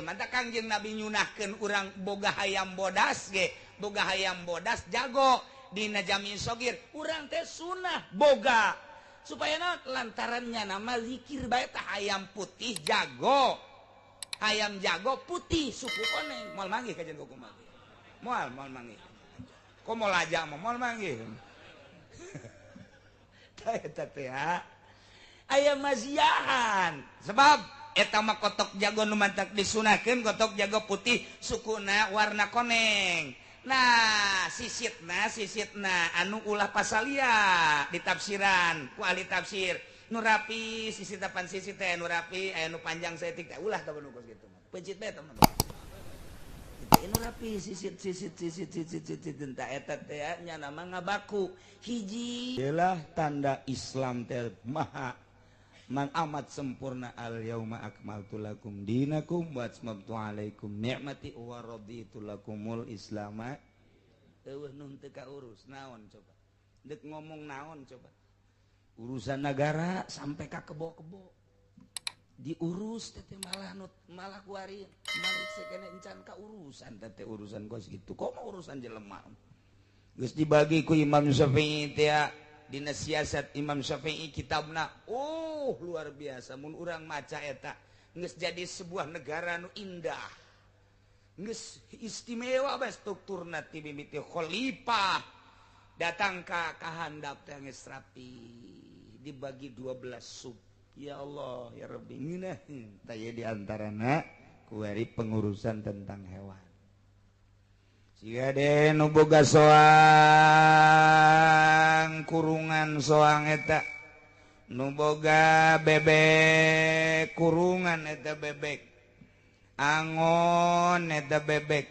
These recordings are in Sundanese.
Mantap Kangjeng Nabi nyunahkeun urang boga hayam bodas ge, boga hayam bodas jago dina jami sogir urang teh sunah boga supaya naon? Lantarannya nama zikir bae tah hayam putih jago, hayam jago putih suku koneng moal manggih kajian kumaha, moal moal manggih, komo laja mah moal manggih. Tah eta teh aya maziahan sebab eta mah kotok jago nu mantak disunahkeun, kotok jago putih sukuna warna koneng. Nah, sisitna sisitna anu ulah pasalia ditafsiran ku ahli tafsir nu rapi sisit pan sisit teh nu rapi, aya nu panjang saeutik teh ulah tah nu kos kitu mah peuncit bae tah mah itu nu rapi sisit sisit sisit sisit sisit. Tah, eta teh nya nama ngabaku hiji ialah tanda Islam teh maha mang amat sempurna. Al yauma akmaltu lakum dinakum wa atmamtu alaikum ni'mati wa raditu lakumul islama. Eueuh nu teu kaurus naon coba, deuk ngomong naon coba? Urusan negara sampai ka kebo-kebo diurus teh, malah nut malah kuari malik sekene encan ka urusan teh, urusan kos gitu kok mau urusan jelema geus dibagi ku Imam Syafi'i teh dina siasat Imam Syafi'i kitabna. Oh, luar biasa mun urang maca eta, geus jadi sebuah negara nu indah, geus istimewa bae strukturna ti mimiti khalifah datang ka kahandap teh geus rapi dibagi 12 sub. Ya Allah ya Rabbi, ngeunah tah ieu di antarana kuari pengurusan tentang hewan. Siga deh nu boga soang kurungan, soang eta nu boga bebek kurungan, eta bebek angon, eta bebek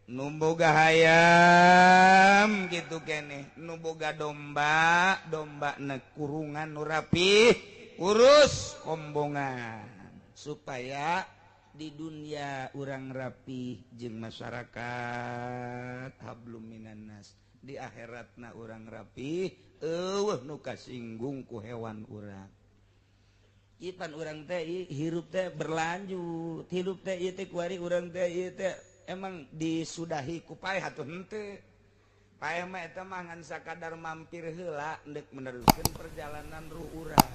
nu boga hayam gitu kene, nu boga domba, domba na kurungan nu rapi, urus kombongan supaya di dunia urang rapi jeung masyarakat, hablum minannas, di akhiratna urang rapi, eueuh nu kasinggung ku hewan urang. Ipan urang teh hirup teh berlanjut, hirup teh ieu teh kuari urang teh ieu teh emang disudahi ku paeh atuh henteu. Paeh mah eta mah ngan sakadar mampir heula ndek meneruskeun perjalanan ruh urang.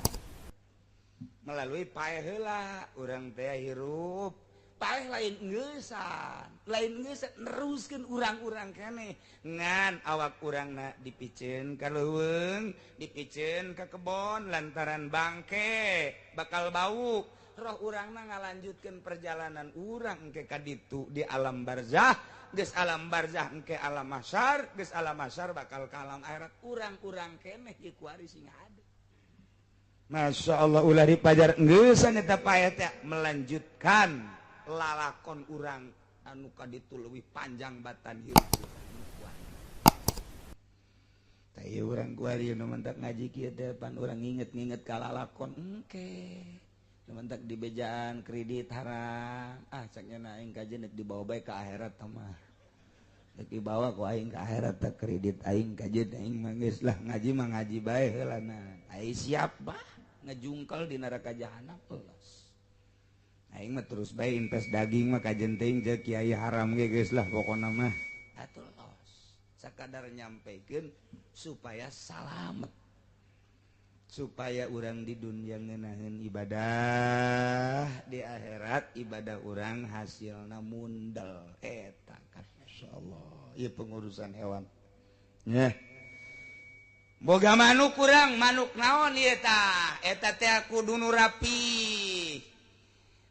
Melalui paeh heula urang teh hirup, paeh lain ngeusan, lain ngeusan, neruskeun urang-urang keneh ngan awak urangna dipiceun ka leuweung, dipiceun ka kebon lantaran bangke bakal bau. Roh urangna ngalanjutkeun perjalanan urang engke ka ditu di alam barzah. Geus alam barzah engke alam mahsyar, geus alam mahsyar bakal ka alam akhirat, urang-urang keneh ieu kuari sing hade. Masya Allah, ulah dipajar ngeusan eta paeh teh melanjutkan lalakon urang anu kaditu leuwih panjang batan hirup. Tah ieu urang kuari nu mentak ngaji kieu teh pan urang nginget-nginget ka lalakon engke. Nu mentak dibejaan kredit haram, ah cak nya aing kajeun deuk dibawa bae ka akhirat mah. Deuk dibawa ku aing ka akhirat teh kredit aing kajeun, aing mah geus lah ngaji mah ngaji bae heula na. Ai siap bah ngejungkel di neraka jahanam los. Aing mah terus bae invest daging mah kajeun teuing jeung kiai haram ge geus lah pokona mah. Atuh los. Sakadar nyampekeun supaya salamet. Supaya urang di dunia ngeunaheun ibadah, di akhirat ibadah urang hasilna mundel eta kan. Masyaallah, ieu pengurusan hewan. Nya. Boga manuk kurang, manuk naon ieu tah? Eta teh kudu nu rapi.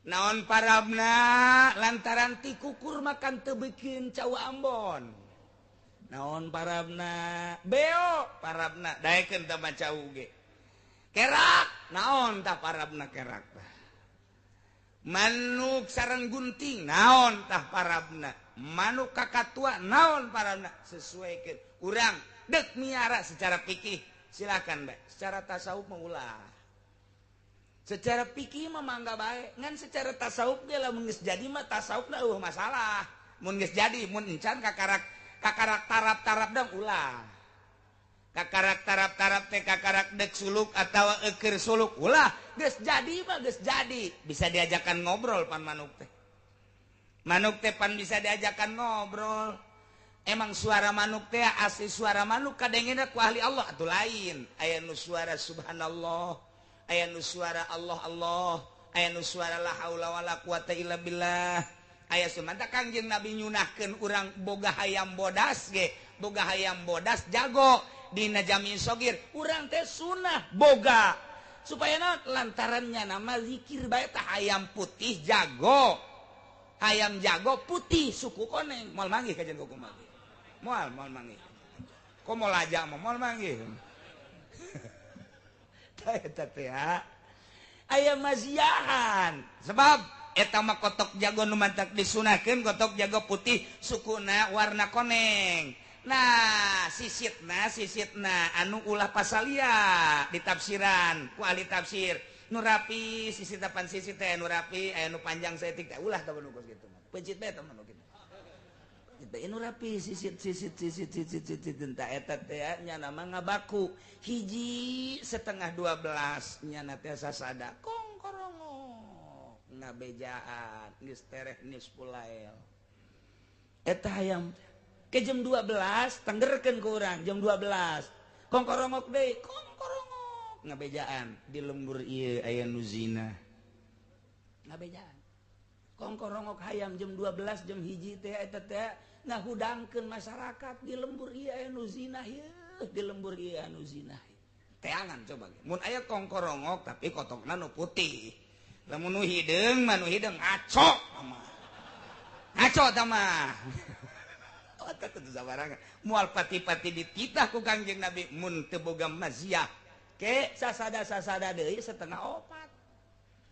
Naon parabna? Lantaran ti kukur makan teu bikin cau Ambon. Naon parabna? Beo parabna, daekeun teh mah cau ge. Kerak naon tah parabna kerak tah? Manuk sareng gunting naon tah parabna? Manuk kakatua naon parabna? Sesuaikeun urang dek miara secara fikih silakan bae, secara tasawuf mah ulah. Secara fikih mah mangga bae, ngan secara tasawuf ge lamun geus jadi mah tasawufna eueuh masalah. Mun geus jadi, mun encan kakarak kakarak tarap-tarap dong ulah. Kakarak tarap-tarap teh kakarak dek suluk atau eker suluk ulah. Geus jadi mah geus jadi, bisa diajakan ngobrol pan manuk teh. Manuk teh pan bisa diajakan ngobrol. Emang suara manuk teh asli suara manuk kadengena ku ahli Allah atuh lain. Aya nu suara subhanallah, aya nu suara Allah Allah, aya nu suara la haula wala quwata illa billah. Aya sumanta Kangjeng Nabi nyunahkeun urang boga hayam bodas ge, boga hayam bodas jago dina jami sogir, urang teh sunah boga. Supaya naon lantarannya nama zikir bae tah hayam putih jago. Hayam jago putih suku koneng moal manggih kajian kuku manggih moal moal manggih komo laja mah moal manggih tah eta teh aya maziahan sebab eta mah kotok jago nu mantak disunahkeun kotok jago putih sukuna warna koneng. Nah sisitna anu ulah pasalia ditafsiran ku ahli tafsir nu rapi sisi tapan sisi teh nu rapi aya nu panjang saeutik teh ulah tah nu kos kitu mah peuncit bae tah nu kitu teh nu rapi sisit sisit sisit sisit sisit tah eta teh nya mah ngabaku hiji 11:30 nya teh sasada kongkorongok ngabejaan geus tereh nisfulail eta hayam ke jam 12 tenggerkeun ku urang jam 12 kongkorongok deui kongkorongok ngabejaan di lembur ieu aya nu zina ngabejaan kongkorongok hayam jam 12 jam hiji teh eta teh ngahudangkeun masyarakat di lembur ieu aya nu zina ieu di lembur ieu anu zina teangan coba mun aya kongkorongok tapi kotokna nu putih lamun nu hideung mah nu hideung ngaco mah ngaco tah mah eta teu sabarangan moal pati-pati dititah ku Kangjeng Nabi mun teu boga maziah ke sasada-sasada deui 3:30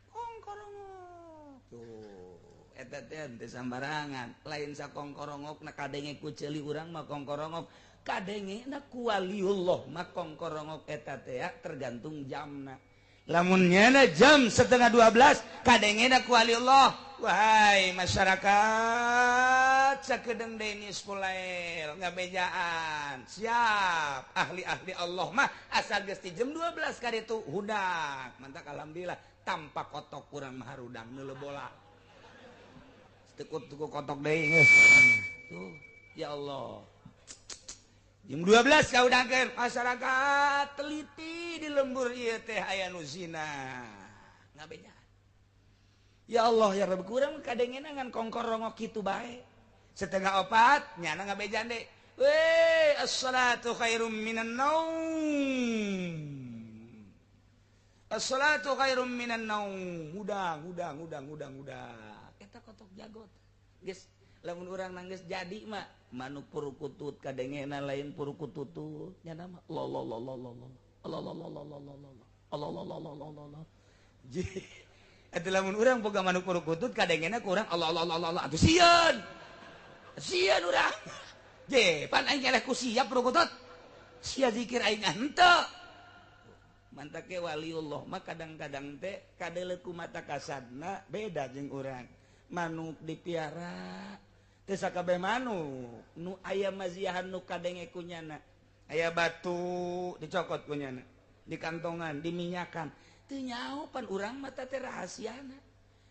kongkorongok tuh eta teh teu sambarangan lain sakongkorongokna kadenge ku ceuli urang mah kongkorongok kadengena ku waliullah mah kongkorongok eta teh tergantung jamna lamun nyana jam 11:30 kadengena ku waliullah wahai masyarakat sakedeung deui nisfulail ngabejaan siap ahli-ahli Allah mah asal geus di jam 12 kaditu hudang mantak alhamdulillah tanpa kotok kurang mah harudang neuleuh bola tuku kotok deui geus tuh ya Allah jam 12 kahudangkeun masyarakat teliti di lembur ieu teh aya nu zina ngabejaan ya Allah ya Rabb kurang kadengena ngan kongkorongok kitu bae 3:30 nyana ngabejaan deui weh as-salatu khairum minan naum as-salatu khairum minan naum hudang hudang hudang hudang hudang eta kotok jagot geus lamun urang nangis jadi mah manuk purukutut kadengena lain purukututut nyana mah lo lo lo lo lo lo lo lo lo lo lo lo lo lo lo lo lo lo eta lamun urang boga manuk purukutut kadengena ku urang Allah Allah Allah Allah atuh sieun sieun urang je pan aing eleh ku siap purukutut sia zikir aing henteu mantak ge waliullah mah kadang-kadang teh kadeuleu ku mata kasadna beda jeung urang manuk dipiara teu sakabeh manuk nu aya maziahan nu kadenge ku nyana aya batu dicokot ku nyana di kantongan diminyakan teu nyaho pan urang mah teh rahasiana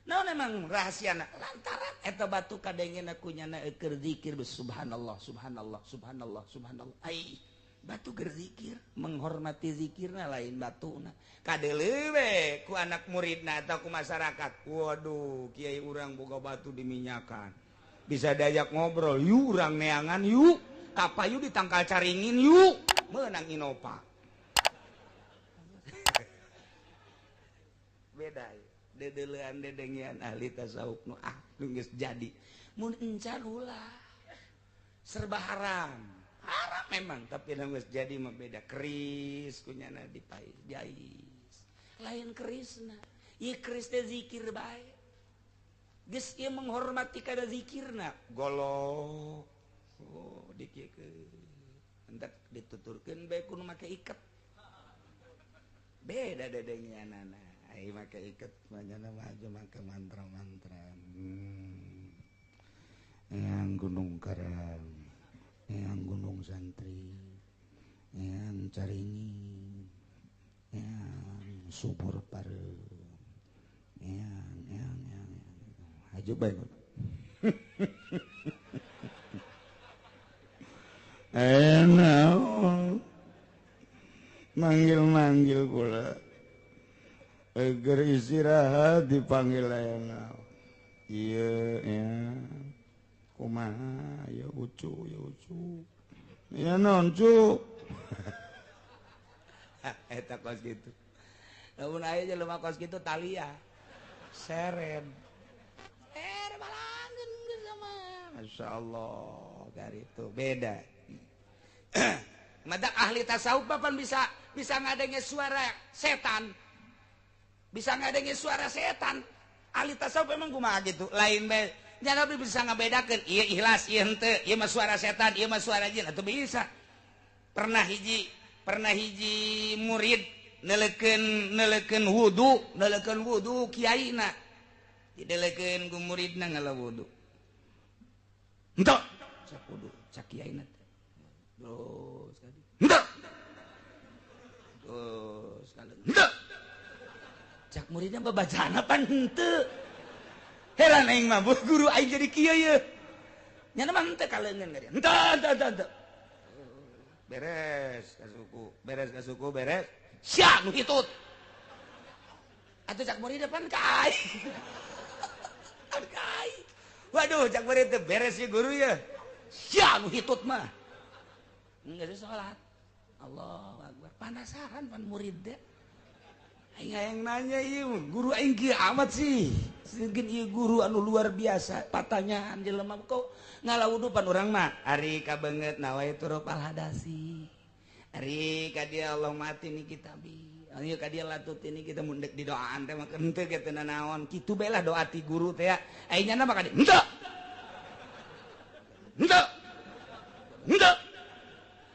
naon emang rahasiana lantaran eta batu kadengena ku nyana keur zikir subhanallah subhanallah subhanallah subhanallah ai batu keur zikir menghormati zikirna lain batuna kadeuleu we ku anak muridna atau ku masyarakat waduh kiai urang boga batu diminyakan bisa diajak ngobrol yuk urang neangan yuk kapayu ditangkal caringin yuk menang Innova beda dedelean dedengian ahli tasawuf nu ah nu geus jadi mun encan ulah serba haram haram memang tapi nu geus jadi mah beda keris kunyana dipais jais lain kerisna ieu keris teh zikir bae geus ieu menghormati kada zikirna golok oh dikiekeun entak dituturkeun bae ku nu make iket beda dedengianana ai make iket mah nyana mah aja make mantra-mantra yang gunung karang yang gunung santri yang caringin yang subur pare yang haju bae. Enak manggil-manggil kula agar istirahat dipanggil enak. Iya ya kumaha ya ucu ya ucu ya non cu. Eta kos gitu lamun aya jelema kos kitu talia seren balangeun geus sama Masya Allah dari itu beda. Madak ahli tasawuf bapan bisa bisa ngadenge suara setan. Bisa ngadenge suara setan. Ahli tasawuf emang kumaha gitu. Lain bae. Nya bisa ngabedakeun ieu ikhlas ieu henteu, ieu mah suara setan, ieu mah suara jin atuh bisa. Pernah hiji murid neleukeun wudu kiaina. Dideleukeun ku muridna ngala wudu. Henteu cak wudu cak kiaina. Terus kali. Henteu. Terus kali. Henteu. Cak muridnya babacana pan henteu. Heran aing mah guru aing jadi kieu ye. Nya mah henteu kaleungeun ka dia. Henteu henteu henteu. Beres ka suku, beres. Sia nu hitut. Atuh cak muridnya pan ka aing. Pan ka aing. Waduh cak murid teh beres ye guru ye. Sia nu hitut mah. Enggak sholat. Allahu Akbar. Penasaran pan murid deh. Aing hayang nanya ieu guru aing kieu amat sih. Sieun ieu guru anu luar biasa. Patanyaan jelema kok ngalawudu pan urang mah. Ari kabeungeut nawaitu rafal hadasi. Ari ka dia Allah mati ni kitabi. Ayo ka dia latut ini kita mun deuk didoaan teh mah henteu ge teu nanaon. Kitu bae lah doa ti guru teh ya. Aing nya mah ka dia henteu. Henteu. Henteu.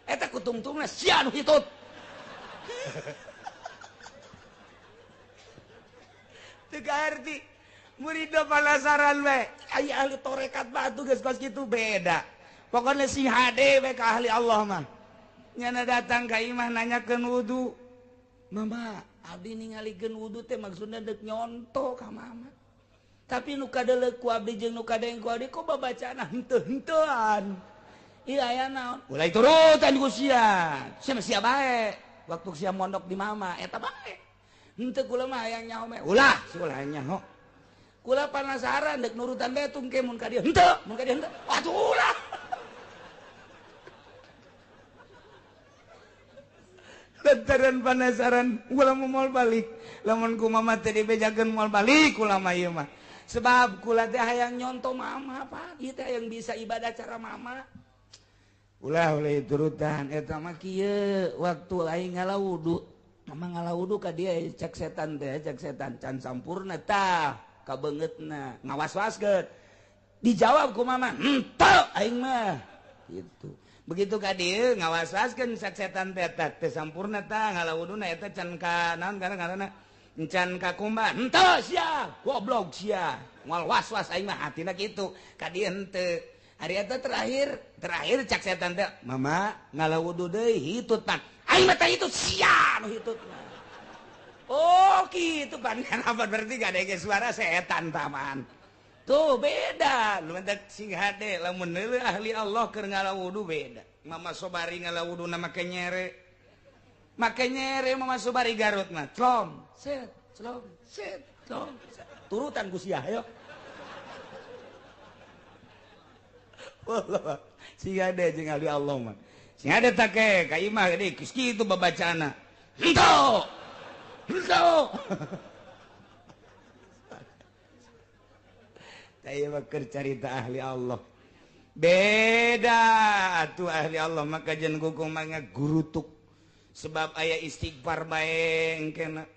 Eta kutungtungna sia nu hitut. Teu kaarti murid penasaran we. Aya ahli tarekat batu geus kos kitu beda. Pokona sing hade we ka ahli Allah mah. Nyana datang ka imah nanyakeun wudu. Mama, abdi ningalikeun wudu teh maksudna deuk nyonto ka mama. Tapi nu kadeleuk ku abdi jeung nu kadeng ku abdi kok babacana henteu-henteuan. Iya aya naon? Mulai turutan ku sia. Sia mah sia bae. Waktu sia mondok di mama eta bae. Henteu kula mah hayang nyaho mah. Ulah, si ulah hayang nyaho. Kula panasaran deuk nurutan bae tungke mun ka dieu henteu, mun ka dieu henteu. Atuh ulah. Lantaran panasaran kula moal balik. Lamun ku mama teh dibejakeun moal balik kula mah ieu mah. Sebab kula teh hayang nyonto mama apa? Ieu teh hayang bisa ibadah cara mama. Ulah oleh turutan eta mah kieu waktu aing ngalawudu mama ngalawudu ka dia cek setan teh cek setan can sampurna tah kabeungeutna ngawas-waskeun dijawab ku mama henteu aing mah gitu begitu ka dieu ngawas-waskeun cek setan teh teh sampurna tah ngalawuduna eta can ka naon ngaranna can ka kumba henteu sia goblok sia moal was-was aing mah hatina kitu ka dieu henteu. Hari eta terakhir cak setan teh mama ngalawudu deui hitut pan aing mah teh hitut sia nu hitut mah. Oh kitu pan kenapa berarti gak ada suara setan taman tuh beda lu mentak sing hade lamun neueuh ahli Allah keur ngalawudu beda. Mama Sobari ngalawuduna make nyere Mama Sobari Garut mah tlom set tlom set tlom turutan ku sia ayo. Wallah sing ada jeung ahli Allah mah. Sing ada take ka imah gede geus kitu babacana. Henteu. Henteu. Tah ieu mah keur carita ahli Allah. Beda atuh ahli Allah mah kajen kuku mah gurutuk. Sebab aya istighfar bae engkena.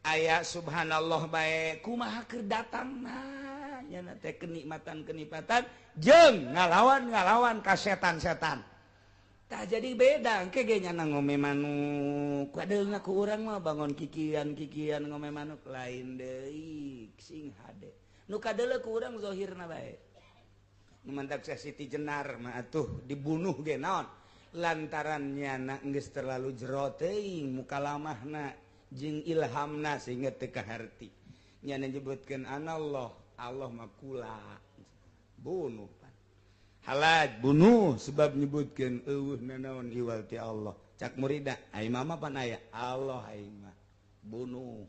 Aya subhanallah bae kumaha keur datangna. Nyana teh kenikmatan-kenikmatan jeung ngalawan-ngalawan ka setan-setan. Tah jadi beda engke ge nyana ngome manuk. Kadeungna ku urang mah bangon kikian-kikian ngome manuk lain deui sing hade. Nu kadeuleu ku urang zahirna bae. Nu mantak Siti Jenar mah atuh dibunuh ge naon? Lantaran nyana geus terlalu jero teuing mukalamahna jeung ilhamna sehingga teu kaharti. Nyana nyebutkeun anallah Allah mah kula. Bunuh pan. Halaj bunuh sebab nyebutkeun eueuh nanaon iwal ti Allah. Cak murida, ai mama pan aya Allah aing mah. Bunuh.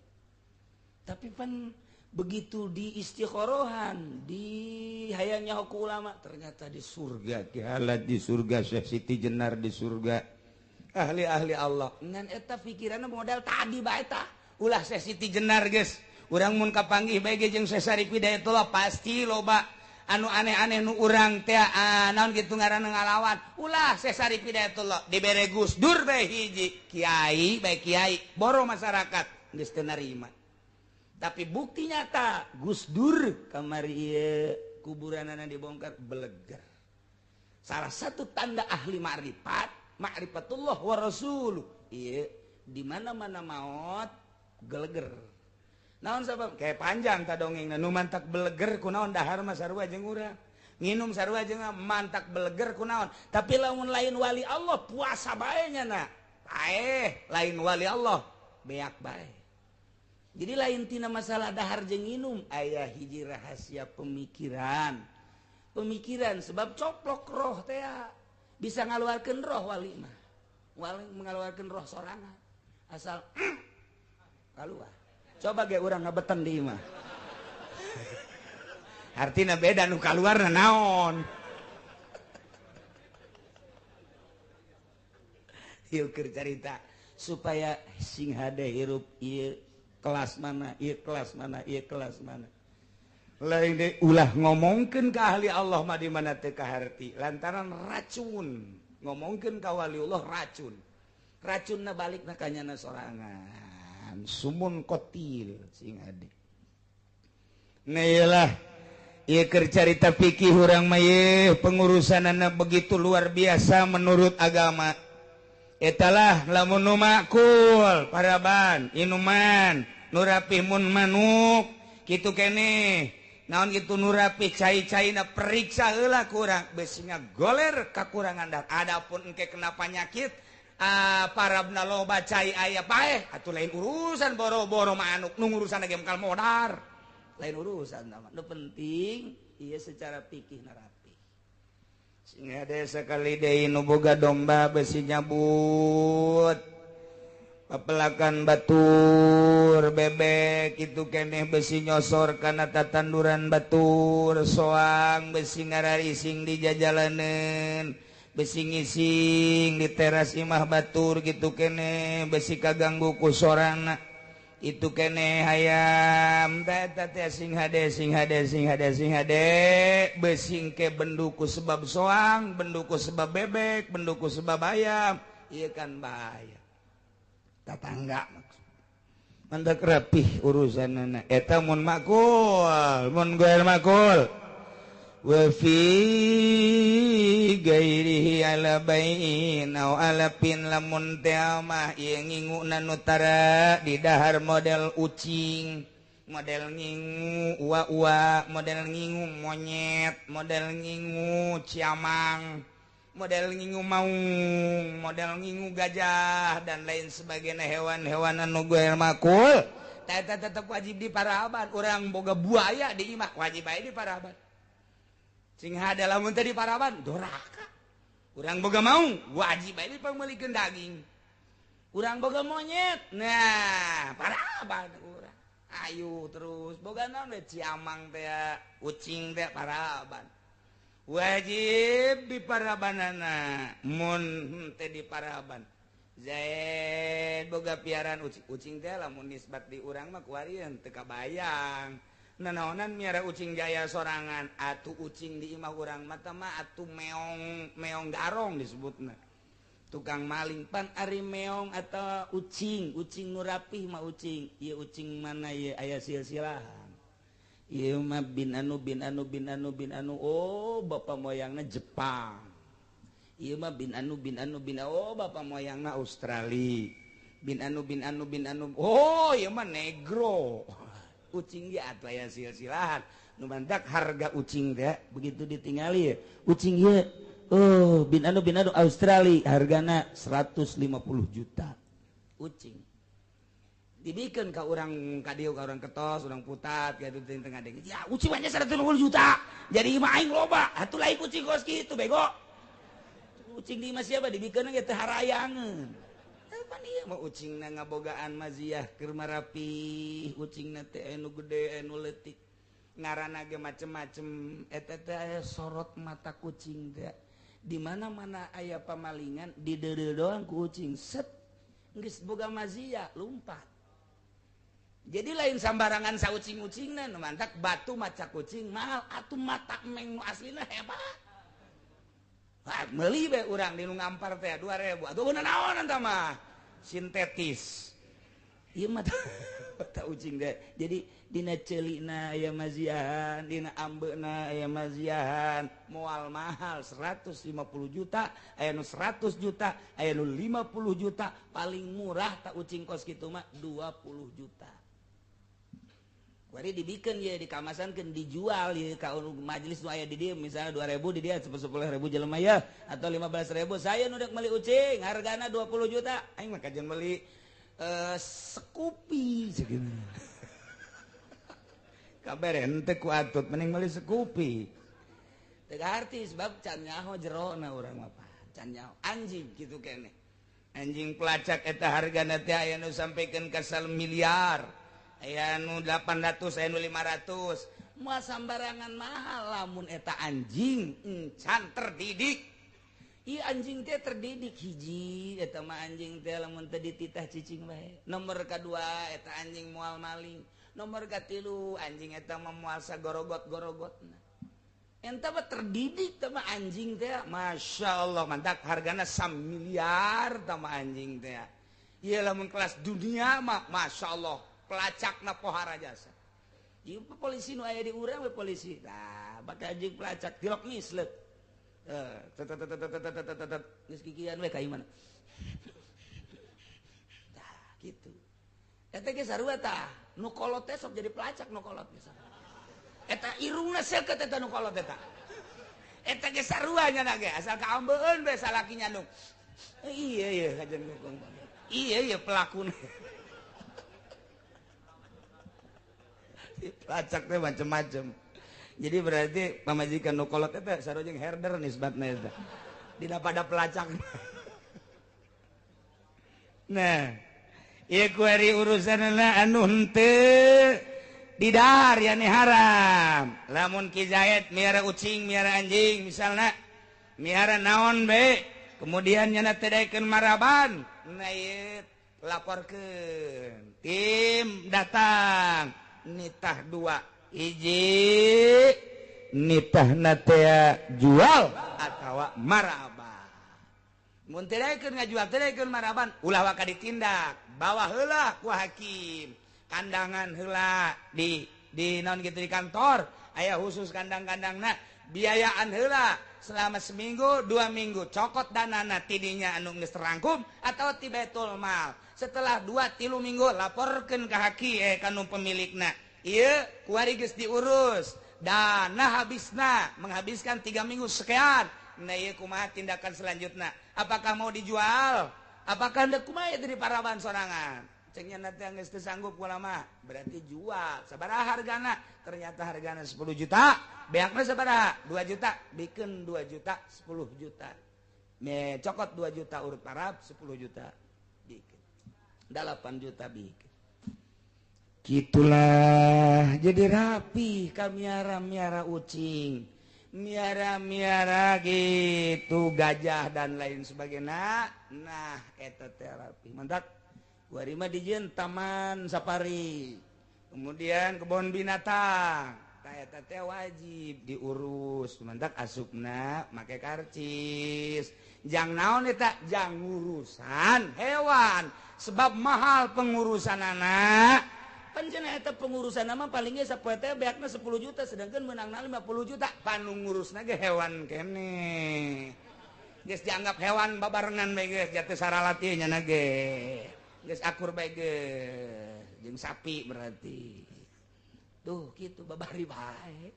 Tapi pan begitu di istikhorohan, di hayangnya ku ulama, ternyata di surga Ki Halaj di surga, Syekh Siti Jenar di surga, ahli-ahli Allah. Ngan eta pikiranna modal tadi bae tah. Ulah Syekh Siti Jenar geus. Urang mun kapanggih bae ge jeung Syekh Syarif Hidayatullah pasti loba anu aneh-aneh nu urang teh naon kitu ngaranna ngalawan. Ulah Syekh Syarif Hidayatullah dibere Gus Dur bae hiji, kiai bae kiai, boro masyarakat geus teu narima. Tapi bukti nyata Gus Dur kamari ieu kuburanana dibongkar beleger. Salah satu tanda ahli ma'rifat, ma'rifatullah wa rasuluh. Ieu di mana-mana maot geleger. Naon sabab kayak panjang ta dongengna nu mantak beleger kunaon dahar mah sarua jeung urang. Nginum sarua jeung mantak beleger kunaon. Tapi lamun lain wali Allah puasa bae nya na. Paeh lain wali Allah beak bae. Jadi lain tina masalah dahar jeung nginum aya hiji rahasia pemikiran. Pemikiran sebab coplok roh teh bisa ngaluarkeun roh wali mah. Wali mengeluarkeun roh sorangan. Asal keluar. Coba ge urang ngabeten di imah. Artina beda nu kaluarna naon. Ieu keur carita supaya sing hade hirup ieu kelas mana, ieu kelas mana, ieu kelas mana. Lain deui ulah ngomongkeun ka ahli Allah mah di mana teu kaharti lantaran racun. Ngomongkeun ka waliullah racun. Racunna balikna ka nyana sorangan. Sumun kotil sing ade. Nah iyalah ieu keur carita fikih urang mah ieu pengurusanana begitu luar biasa menurut agama. Etalah lamun nu makul paraban inuman nu rapih mun manuk kitu keneh naon kitu nu rapih cai-caina periksa heula kurang besinya goler kakurangan dar. Adapun engke kena penyakit parabna loba cai aya paeh atuh lain urusan boro-boro manuk nu ngurusan ge mekal modar lain urusan mah nu penting ieu secara fikih na rapi sing hade sakali deui nu boga domba besi nyabut pepelakan batur bebek kitu keneh besi nyosor kana tatanduran batur soang besi ngararising di jajalaneun besi ngising di teras imah batur gitu kene besi kaganggu ku sorana itu kene hayam teh teh sing hade sing hade sing hade sing hade besi ke benduku sebab soang benduku sebab bebek benduku sebab ayam ieu kan bahaya tatangga maksud mantak rapih urusanana eta mun makul mun goer makul wa fi gairihi ala bain au ala pin lamun teh mah ieu nginguna nu tara di dahar model ucing model ngingu ua-ua model ngingu monyet model ngingu ciamang model ngingu maung model ngingu gajah dan lain sebagainya hewan-hewan anu goer makul eta tetep wajib di paraban. Urang boga buaya di imah wajib bae di paraban. Sing hade lamun teh di paraban doraka. Urang boga maung wajib bae dipameulikeun daging. Urang boga monyet nah paraban urang. Ayo terus boga naon we ciamang teh ucing teh paraban. Wajib di parabanana mun teh di paraban. Zaid boga piaran ucing, ucing teh lamun nisbat di urang mah kuarieun teu kabayang. Nanaonan miara ucing jaya sorangan atuh ucing di imah urang mata mah atuh meong meong garong disebutna tukang maling pan ari meong atau ucing ucing nu rapih mah ucing ieu ucing mana ieu aya silsilahan ieu mah bin anu bin anu bin anu bin anu oh bapak moyangna Jepang ieu mah bin anu bin anu bin oh bapak moyangna Australia bin anu bin anu bin anu oh ieu mah negro ucing ge atuh aya silsilahan nu mantak harga ucing teh begitu ditingali ucing ieu oh bin anu Australia hargana 150 juta ucing. Dibikeun ka urang ka dieu ka urang ketos, urang putat gitu di tengah deng. Ya ucing mah 150 juta. Jadi mah aing loba. Atuh lain kucing kos kitu bego. Ucing di imah siapa dibikeun ge teu harayangeun. Pan ieu mah ucingna ngabogaan maziah keur marapih, ucingna teh anu gede anu leutik. Ngaranna ge macem-macem eta teh aya sorot mata kucing teh. Di mana-mana aya pamalingan dideudeuh doang ku ucing set geus boga maziah lumpat. Jadi lain sambarangan saucing-ucingna nu mantak batu maca kucing mahal atuh mata meng nu aslina hebat. Wah, meuli bae urang di nu ngampar teh 2000. Atuh naon eta mah? Sintetis. Ieu mah mata ucing teh. Jadi dina ceulina aya maziahan, dina ambeuna aya maziahan, moal mahal 150 juta, aya nu 100 juta, aya nu 50 juta, paling murah tak ucing kos kitu mah 20 juta. Kuari dibikeun ye dikamasankeun dijual ye ka majelis nu aya di dieu misalnya 2000 di dieu 10.000 jelema ya atau 15.000 saya nu dek meuli ucing hargana 20 juta aing mah kajeun meuli sekupi segini. Kabar henteu ku atut mending meuli sekupi. Teu arti sebab can nyaho jerona urang mah can nyaho anjing kitu keneh. Anjing pelacak eta hargana teh aya nu sampikeun ka 1 miliar. Aya nu 800, aya nu 500. Moal sambarangan mahal lamun eta anjing encan terdidik. Ieu anjing teh terdidik hiji eta mah anjing teh lamun teu dititah cicing bae. Nomor kadua eta anjing moal maling. Nomor katilu anjing eta mah moal sagorogot-gorogotna. Eta mah terdidik teh mah anjing teh Masya Allah mantak hargana 1 miliar teh mah anjing teh. Ieu lamun kelas dunia mah Masya Allah pelacakna pohara jasa. Ieu polisi nu aya di urang we polisi. Tah bake anjing pelacak tilok misleuk. Geus kikian we ka imana. Tah kitu. Eta ge sarua tah, nu kolot teh sok jadi pelacak nu kolot ge sarua. Eta irungna seukeut eta nu kolot eta. Eta ge sarua nya ge asal kaambeun bae salaki nyandung. Iya iya kajian. Iya iya pelakuna. Pelacak teh macem-macem. Jadi berarti pamajikan nu kolot eta sarua jeung herder nisbatna eta. Dina pada pelacak. Nah, ieu kuari urusanna anu henteu didahar yani haram. Lamun Ki Zaid miara ucing, miara anjing misalna, miara naon bae, kemudian nyana teh daekeun maraban, nah ieu laporkeun. Tim datang nitah dua hiji nitahna teh jual atawa maraban. Mun teu daekeun ngajual teu daekeun maraban ulah waka ditindak, bawa heula ku hakim. Kandangan heula di naon kitu di kantor aya khusus kandang-kandangna biayaan heula selama seminggu 2 minggu cokot danana tidinya anu geus terangkum atau ti baitul mal. Setelah 2-3 minggu laporkeun ka hakim ka nu pemilikna. Ieu kuari geus diurus dana habisna menghabiskan 3 minggu sekian. Nah ieu kumaha tindakan selanjutna? Apakah mau dijual? Apakah hendak kumaha dari paraban sorangan? Cengnya nanti yang geus teu sanggup ulama berarti jual. Sabaraha hargana? Ternyata hargana 10 juta, beakna sabaraha? 2 juta, bikeun 2 juta, 10 juta. Me cokot 2 juta urut parab 10 juta. Bikeun. 8 juta bikeun. Gitulah jadi rapi kamiara-miara ucing, miara-miara gitu gajah dan lain sebagainya. Nah eta terapi mantap. Warima dijieun taman safari, kemudian kebun binatang. Tah eta teh wajib diurus. Mantap asupna make karcis. Jang naon eta? Jang ngurusan hewan. Sebab mahal pengurusan anak. Panjenengan eta pengurusan nama palingnya sapoe teh beakna 10 juta sedangkan meunangna 50 juta. Panu ngurusna ge hewan keneh. Geus dianggap hewan babarengan bae geus jatuh saralati nya ge. Geus akur bae geus jeung sapi berarti. Tuh kitu babari bae.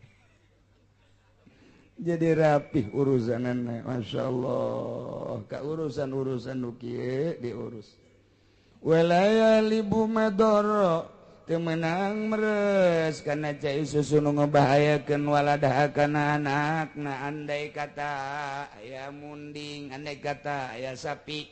Jadi rapih urusanana, Masya Allah. Ka urusan-urusan nu kieu diurus. Walaya libu madoro teu meunang meres kana cai susu nu ngebahayakeun waladaha kana anakna. Andai kata aya munding, andai kata aya sapi,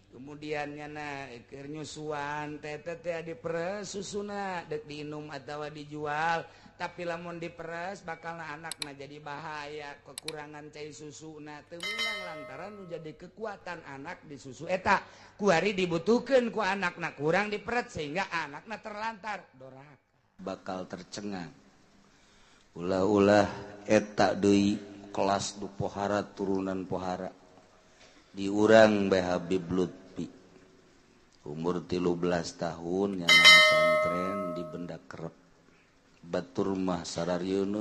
kemudian nyana keur nyusuan teh teh diperes susuna dek diinum atawa dijual, tapi lamun diperes bakal anakna jadi bahaya kekurangan cai susuna teu meunang lantaran nu jadi kekuatan anak di susu eta kuari dibutuhkeun ku anakna kurang diperet sehingga anakna terlantar doraka bakal tercengang. Ulah-ulah eta deui kelas du pohara turunan pohara diurang bae Habib Lutfi umur 13 tahun nyana pesantren di Benda Kerep batur mah sararieun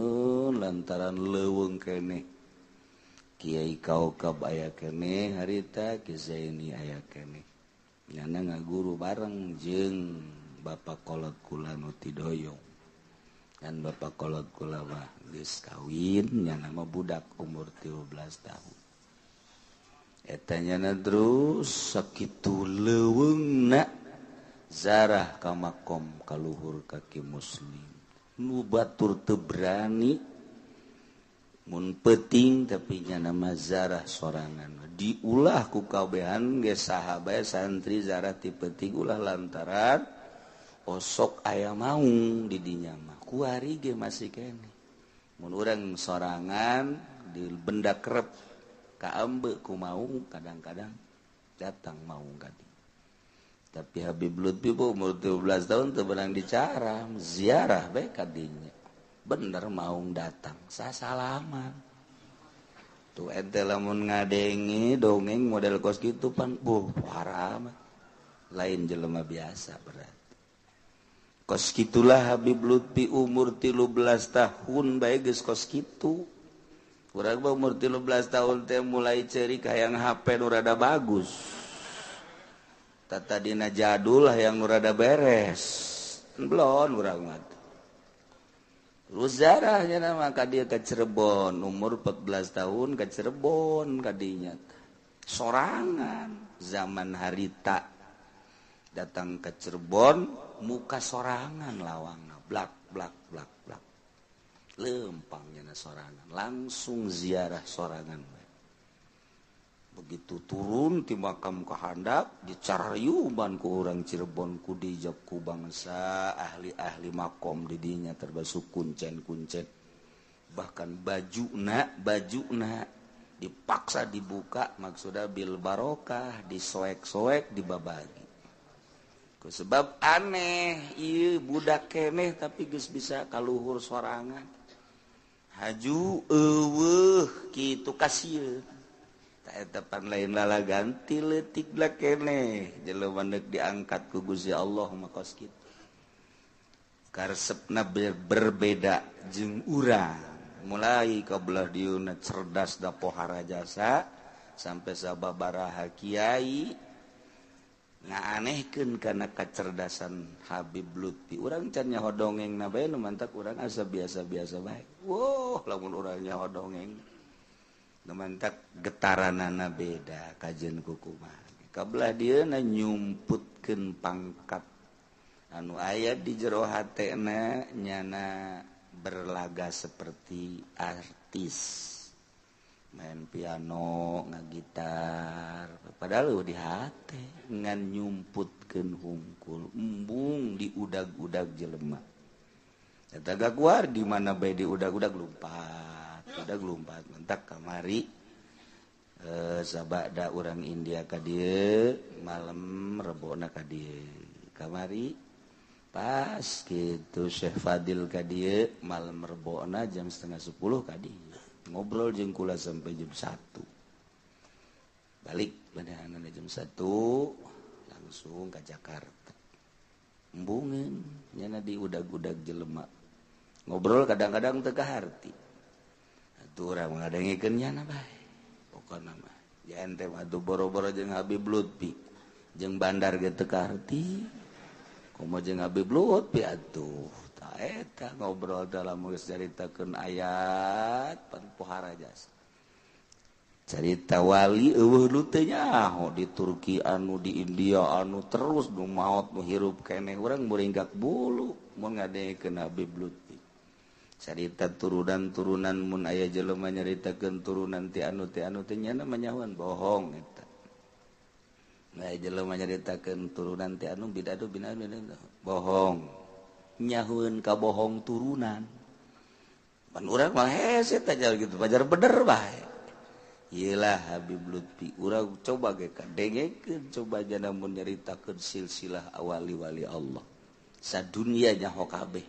lantaran leuweung keneh Kiai Kaukab aya keneh harita Ki Zaini aya keneh nyana ngaguru bareng jeung Bapak kolot kula nu tidoyong dan Bapak kolot kula mah geus kawin nyana mah budak umur 13 tahun eta nyana terus sakitu leuweungna zarah ka makom kaluhur kaki muslim nu batur teu berani mun peuting tapi nyana mah zarah sorangan diulah ku kabehan ge saha bae santri zarah ti peuting ulah lantaran osok aya maung di dinya mah kuari ge masih keneh mun urang sorangan di Benda Kerep kaambe ku maung kadang-kadang datang maung ka dieu. Tapi Habib Lutfi umur 13 tahun teu beunang dicara ziarah bae ka dinya bener maung datang sasalaman tuh ente lamun ngadenge dongeng model kos kitu pan buh pohara mah lain jelema biasa berat kos kitulah Habib Lutfi umur 13 tahun bae geus kos kitu. Urang mah umur 13 tahun teh mulai ceurik hayang HP nu rada bagus. Tata dina jadul hayang nu rada beres. Belon urang mah. Terus zarahnya mah ka dieu ka Cirebon, umur 14 tahun ka Cirebon ka dinya. Sorangan zaman harita datang ke Cirebon muka sorangan lawangna blak blak blak blak. Lempangnya sorangan langsung ziarah sorangan. Begitu turun di makam kehandap dicarayuban ku orang Cirebon ku dijab ku bangsa ahli-ahli makom didinya termasuk kuncen-kuncen bahkan bajuna dipaksa dibuka maksudnya bil barokah disoek-soek dibabagi. Ku sebab aneh ieu budak keneh tapi geus bisa kaluhur sorangan haju eueuh kitu kasieun ta eta pan lain lala ganti leutik lah keneh jelema deuk diangkat ku Gusti Allah mah kos kitu karesepna berbeda jeung urang mulai ka belah dieuna cerdas da pohara jasa sampai sababaraha kiai ngaanehkeun kana kacerdasan Habib Lutfi. Urang can nyaho dongeng na bae nu mantak urang asa biasa-biasa bae. Woh, lamun urang nyaho dongeng nu mantak getaranana beda kajeun ku kumaha. Kabelah dieuna nyumputkeun pangkat anu aya di jero hatena nyana berlaga seperti artis. Main piano, ngagitar, padahal di hati ngan nyumputkeun hungkul, embung diudag-udag jelema. Eta gaguar di mana bae diudag-udag lumpat, udag lumpat mentak kamari sabada urang India ka dieu, malam rebona ka dieu. Kamari pas kitu Syekh Fadil ka dieu, malam rebona jam 9:30 ka dieu. Ngobrol jeung kula sampai jam 1. Balik badahanan jam 1 langsung ke Jakarta. Embungeun nyana di udag-udag jelema. Ngobrol kadang-kadang teu kaharti. Atuh urang ngadengekeun nyana bae. Pokona mah ya ente mah atuh boro-boro jeung Habib Lutfi, jeung bandar ge teu kaharti. Komo jeung Habib Lutfi atuh. Eta ngobrol dalam geus caritakeun ayat pan pohara jasa. Carita wali eueuh nu teu nyaho di Turki anu di India anu terus nu maot nu hirup keneh urang muringgak bulu mun ngadengekeun Habib Lutfi. Carita turunan-turunan mun aya jelema nyaritakeun turunan ti anu ti anu teh nyana manyahoan bohong eta. Aya jelema nyaritakeun turunan ti anu bidadu binadu bohong. Nyahueun ka bohong turunan. Pan urang mah hese teh gitu pajar bener bae. Iyalah Habib Lutfi urang coba ge kadengekeun coba jana mun nyaritakeun silsilah awali-wali Allah. Sadunia nyaho kabeh.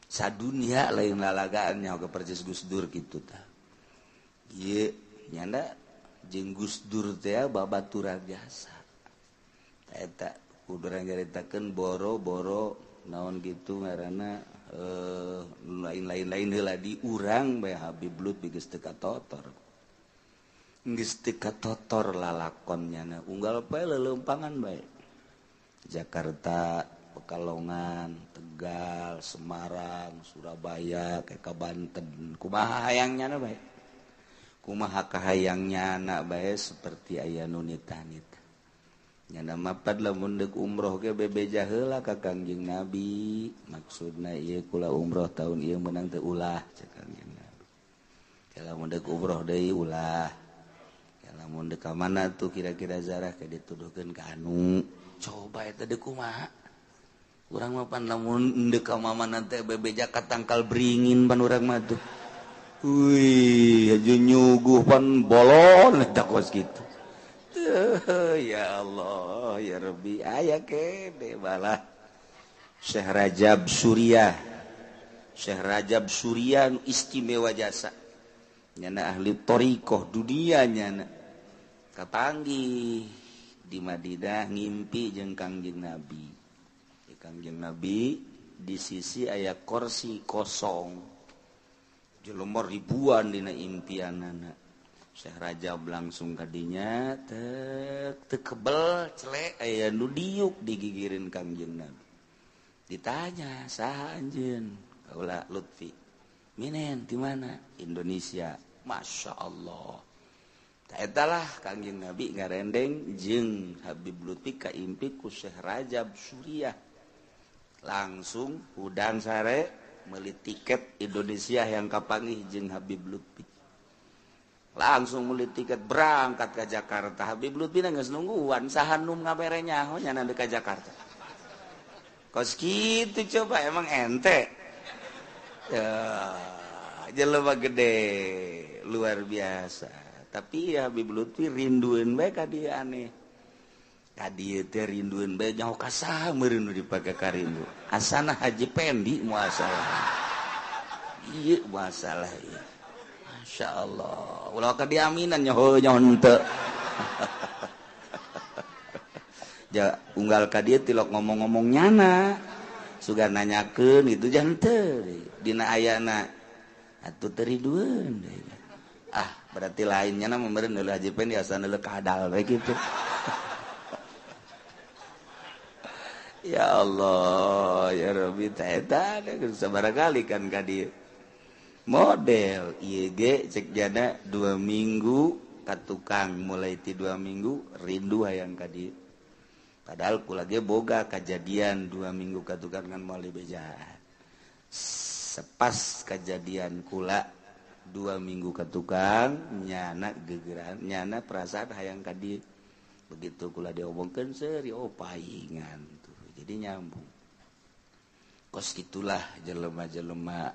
Sadunia lain lalagaan nyaho ke persis Gus Dur kitu tah. Ieu nyanda jeung Gus Dur teh babaturan jasa. Eta kudu urang nyaritakeun boro-boro naon kitu ngaranna lain-lain heula di urang bae Habib Lutfi geus teu katotor. Geus teu katotor lalakonnya na unggal poe leuleumpangan bae. Jakarta, Pekalongan, Tegal, Semarang, Surabaya, ke Banten. Kumaha hayangnya na bae? Kumaha kahayangnya na bae seperti aya nu nitah-nitah. Nyana mapad lamun deuk umroh ge bebeja heula ka Kangjeng Nabi. Maksudna ieu kula umroh tahun ieu meunang teu ulah cek Kangjeng Nabi. Lamun deuk umroh deui ulah. Lamun deuk ka mana tuh kira-kira zarah ke dituduhkeun ka anu. Coba eta deuk kumaha? Urang mah pan lamun deuk ka mana teh bebeja ka tangkal beringin pan urang mah tuh. Wih, aju nyuguh pan bolon eta kos kitu. Ya Allah, ya Rabbi, aya kene balah. Syekh Rajab Suriah. Syekh Rajab Suriah istimewa jasa. Nyana ahli thariqah dunia nyana. Kapanggih di Madinah ngimpi jeung Kangjeng Nabi. Di Kangjeng Nabi di sisi aya kursi kosong. Jelema ribuan dina impianana. Syekh Rajab langsung kadinya tek teu kebel celek aya nu diuk digigirin Kangjeng Nabi. Ditanya saha anjeun? Kaula Lutfi. Minen di mana? Indonesia. Masya Allah. Taetalah Kangjeng Nabi ngarendeng jeung Habib Lutfi kaimpi ku Syekh Rajab Suriah. Langsung hudang sare meuli tiket Indonesia yang kapanggih jeung Habib Lutfi. Langsung meuli tiket berangkat ke Jakarta. Habib Lutfi geus nungguan saha nu ngabere nyaho nya ka Jakarta. Kos kitu coba emang ente. Ya, jelema gede luar biasa. Tapi ya Habib Lutfi rindueun bae ka dieu aneh. Ka dieu teh rindueun bae nyaho ka saha meureun nu dipake karindu. Asana Haji Pendi muasalah. Ieu masalah ieu. Masya Allah. Ulah ka diaminan nyaho nyaho henteu. Ja unggal ka dieu tilok ngomong-ngomong nyana. Sugan nanyakeun itu jangan teu dina ayana atuh teu ridueun. Ah, berarti lainnya na meureun deuleu Haji Pendi asana deuleu kadal we kitu. Ya Allah, ya Rabbi, eta sabaraha kali kan ka dieu. Model ieu ge cek jana 2 minggu ka tukang mulai ti 2 minggu rindu hayang ka dieu. Padahal kula ge boga kajadian 2 minggu ka tukang kan moal dibejaan. Sepas kajadian kula 2 minggu ka tukang nyana gegeran nyana perasaan hayang ka dieu. Begitu kula diomongkeun seuri oh paingan tuh. Jadi nyambung. Kos gitulah jelema-jelema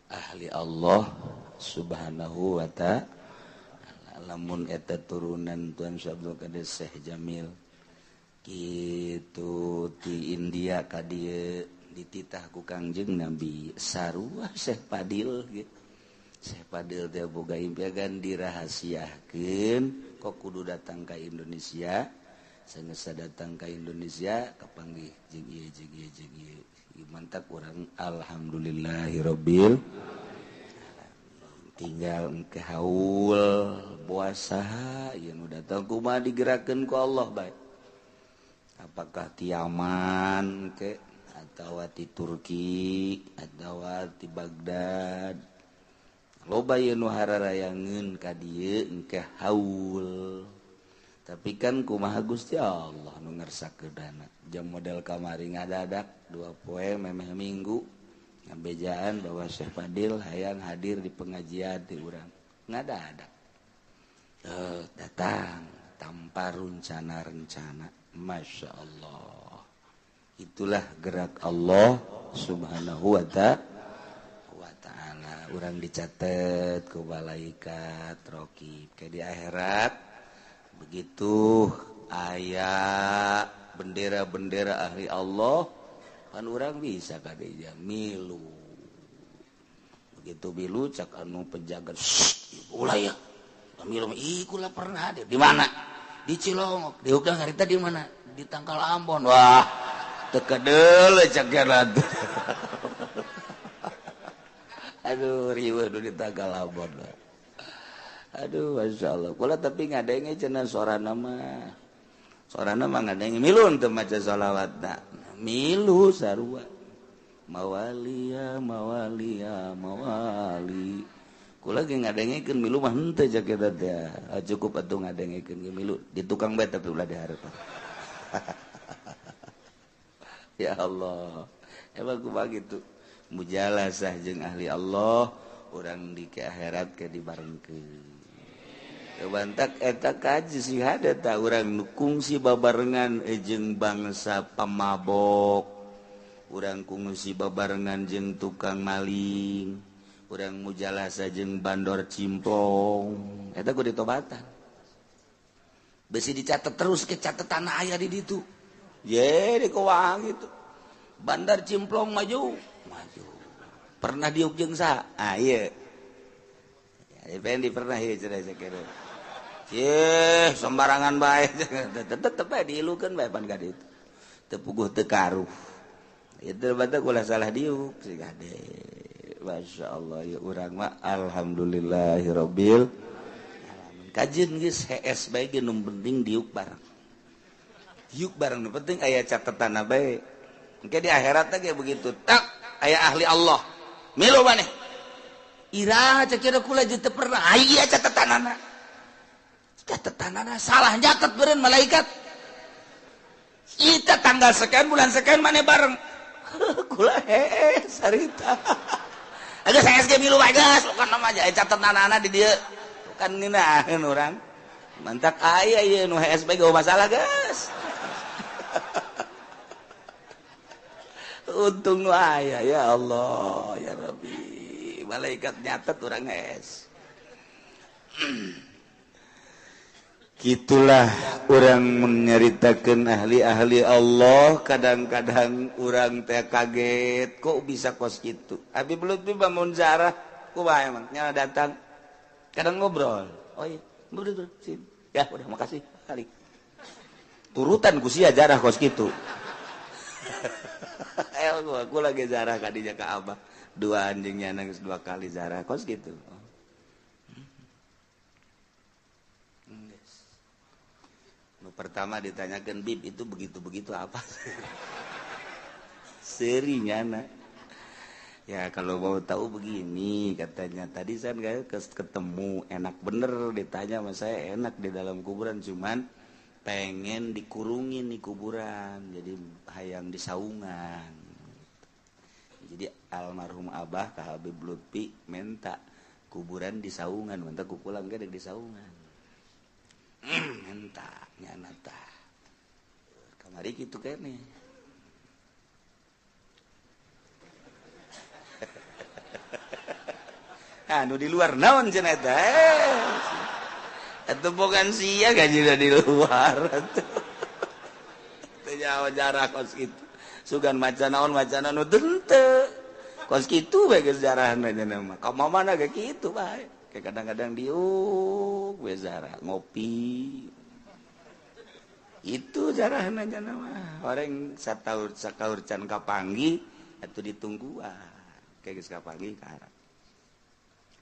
ahli Allah Subhanahu wa ta'ala. Lamun eta turunan Tuan Syekh Abdul Qadir Syekh Jamil kitu ti India ka dieu dititah ku Kangjeng Nabi sarua Syekh Padil gitu. Syekh Padil teh boga impian dirahasiakeun kok kudu datang ka Indonesia. Sanggeus datang ka Indonesia kapanggih jeung ieu jeung ieu jeung ieu. Mantap urang alhamdulillahirabbil alamin. Tinggal engke haul puasa ieu nu datang kumaha digerakeun ku Allah bae. Apakah ti Yaman ke atawa ti Turki atawa ti Baghdad Loba ieu nu hararayangeun ka dieu engke haul. Tapi kan kumaha Gusti Allah nu ngersakeunana. Jam model kamari ngadadak 2 poe memeh minggu ngabejaan bahwa Syekh Fadil hayang hadir di pengajian di urang. Ngadadak. Datang tanpa rencana-rencana. Masya Allah. Itulah gerak Allah Subhanahu wa ta'ala. Urang dicatat ku malaikat raqib. Kayak di akhirat begitu aya bendera-bendera ahli Allah kan urang bisa kadeja milu. Begitu milu cak anu penjaga, ulah ya. Milu ih kula pernah hadir. Di mana? Di Cilongok. Di Ugang harita di mana? Di Tangkal Ambon. Wah, teu kedeul cak jalan. Aduh, riweuh di Tangkal Ambon. Aduh, Masya Allah. Kula tapi ngadenge cenah sorana mah. Sorana mah ngadenge milu teu maca sholawatna. Milu sarua. Mawalia, mawalia, mawali. Kula ge ngadengekeun milu mah henteu cak eta teh. Cukup atuh ngadengekeun ge milu di tukang bae tapi ulah dihareupan. Ya Allah. Emang kumaha kitu? Mujalasah jeung ahli Allah urang di ke akhirat ke dibarengkeun. Bantak eta kaji sih ada tak urang nu kungsi babarengan jeung bangsa pamabok, urang kungsi babarengan jeung tukang maling, urang mujalasa jeung bandor cimplong, eta kudu ditobatan. Besi dicatat terus ke catatan aya di ditu. Ye di kowang itu. Bandar cimplong maju, maju. Pernah diuk jeung saha? Ah ieu. Ya, Fendi pernah ieu cenah sakieu. Yeh, sembarangan bae. Tetep bae diilukeun bae pan ka ditu. Teu puguh teu karuh. Itu bae ulah salah diuk sih gade. Masya Allah ya urang mah alhamdulillahirabbil alamin. Kajeun geus hees bae ge nu penting diuk bareng. Diuk bareng nu penting aya catetanna bae. Engke di akhirat teh ge begitu. Tak aya ahli Allah. Milu maneh. Iraha cek kula jeung teu pernah aya catetanana. Catetanana salah nyatet beureun malaikat. Kita tanggal sekian bulan sekian maneh bareng. Kula hees harita. Geus hees ge milu bae geus bukan nama aja catetanana di dieu. Bukan ngeunaheun urang. Mantak aya ieu nu hees bae geuh masalah geus. Untung nu aya ya Allah ya Rabbi. Malaikat nyatet urang hees. Gitulah orang menyeritakan ahli-ahli Allah. Kadang-kadang orang teh kaget kok bisa kos gitu. Abi belum tuh bangun zarah kumaha emang nyala datang kadang ngobrol. Oh iya, betul sini. Ya udah makasih kali. Turutan ku sia jarah kos gitu. Aku lagi zarah kadinya ka abah. Dua anjingnya nangis 2 kali zarah kos gitu. Pertama ditanyakan Bib itu begitu-begitu apa? Serinya nak. Ya kalau mau tahu begini katanya. Tadi saya ketemu enak bener ditanya sama saya enak di dalam kuburan cuman pengen dikurungin di kuburan jadi hayang di saungan. Jadi almarhum abah ka Habib Lutfi minta kuburan di saungan, minta ku pulang ke di saungan. Minta nyana tah. Kamari kitu kene. Anu di luar naon cenah eta? Atuh bukan sia gaji di luar atuh. Teu nyaho jarah kos kitu. Sugan maca naon maca nu teu. Kos kitu bae geus jarahna cenah mah. Ka mamana ge kitu bae. Kayak kadang-kadang diuk we zarah ngopi. Itu jarahna cenah mah. Orang sataur sakaur can kapanggih atuh ditungguan. Kayak geus kapanggih ka arah.